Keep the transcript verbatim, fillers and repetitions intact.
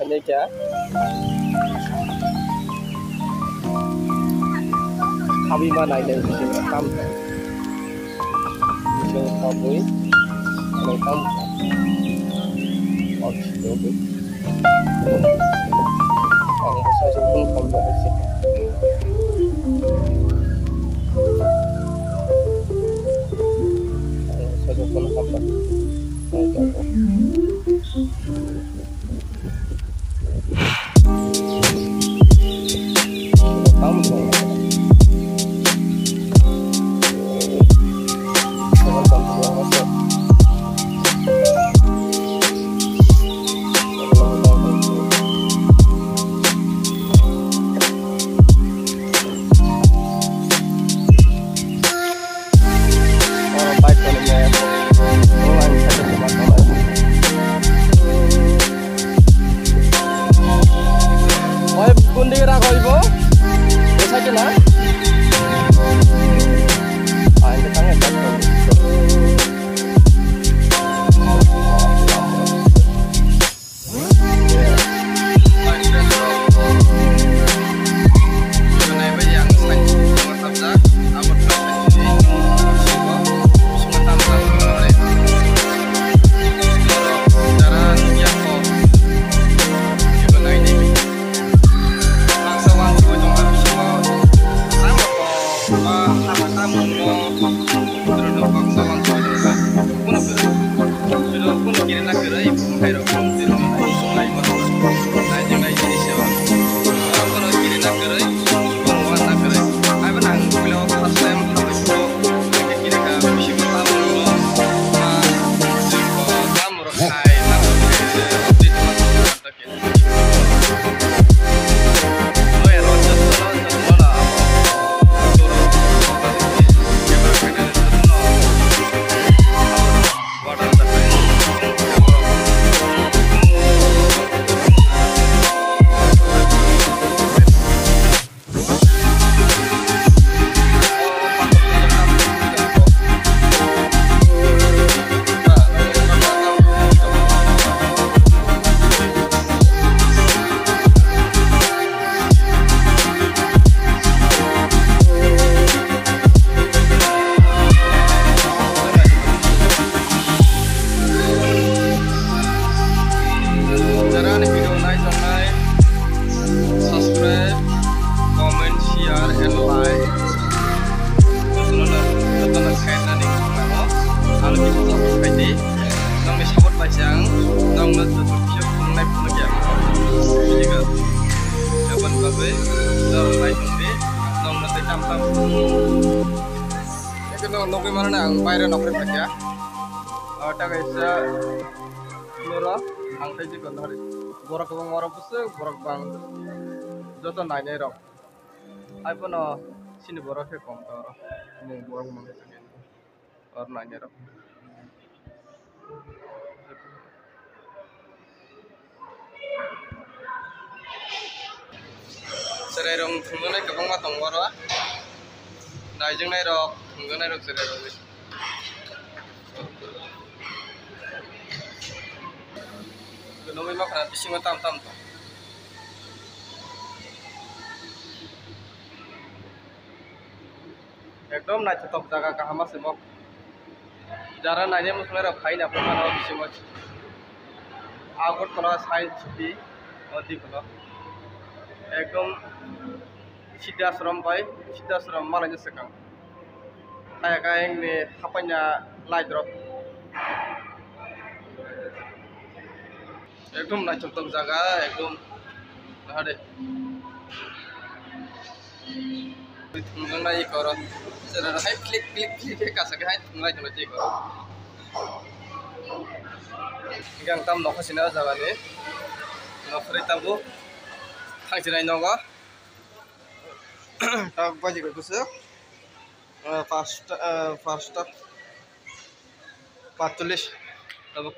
Khainai kha. Khabi ma nai nai bisi kam. Bisi khabui. Nai kam. Ang bwsajwk phone khamjak se. Ang bwsajwk phone khamjak. Oi, kundi rak oi bo? Esa ke na? Ah, ini tangan jatuh. Jara ani video nai tongnai, subscribe, comment, share and like. Jotono, jotono khairnani nango. Ano kisa support khaidi. Nongni support bai se ang nongno joto kisa phunuknai phunukya. Bujigo. Aboni bagwi norok nai tongdi. Nongno tei tam tam. Eke no nogwi mano na ang baire nokre phaikha. O ta kaisa noro ang tei jikon hari. Borok kwbang oro bwswk borok bang joto nainai rok. Hai pono sini borok khe kom to oro. Mung borok mung khe tongya. Or nainai rok. Cherai rok thwngjaknai kwbangma tongo oro. Naijaknai rok, thwngjaknai rok cherai rok. Nugwi mankha bisingo tam tam tong. Ekdom naithotok jaga kaham se mo. Jara nainai muchungnai rok phaina phano bisingo. Agartala Science City o di phano. Ekdom Siddhi Ashram bai, Siddhi Ashram malaini swkang. Kaya kaya ni hapaina light rok. Ekdom naithotok jaga, ekdom. Naha de. Thwngjaknai eko oro. Chwla hai click, click, click khe kasa khe hai thwnglai tongo tei eko oro. Hingke ang tam nokha sina o jaga ni. Nokha ri tabuk. Thang sinai nogo. Tabuk baji khe bwswk. Ah, first, ah, first. Patcholish. Tabuk.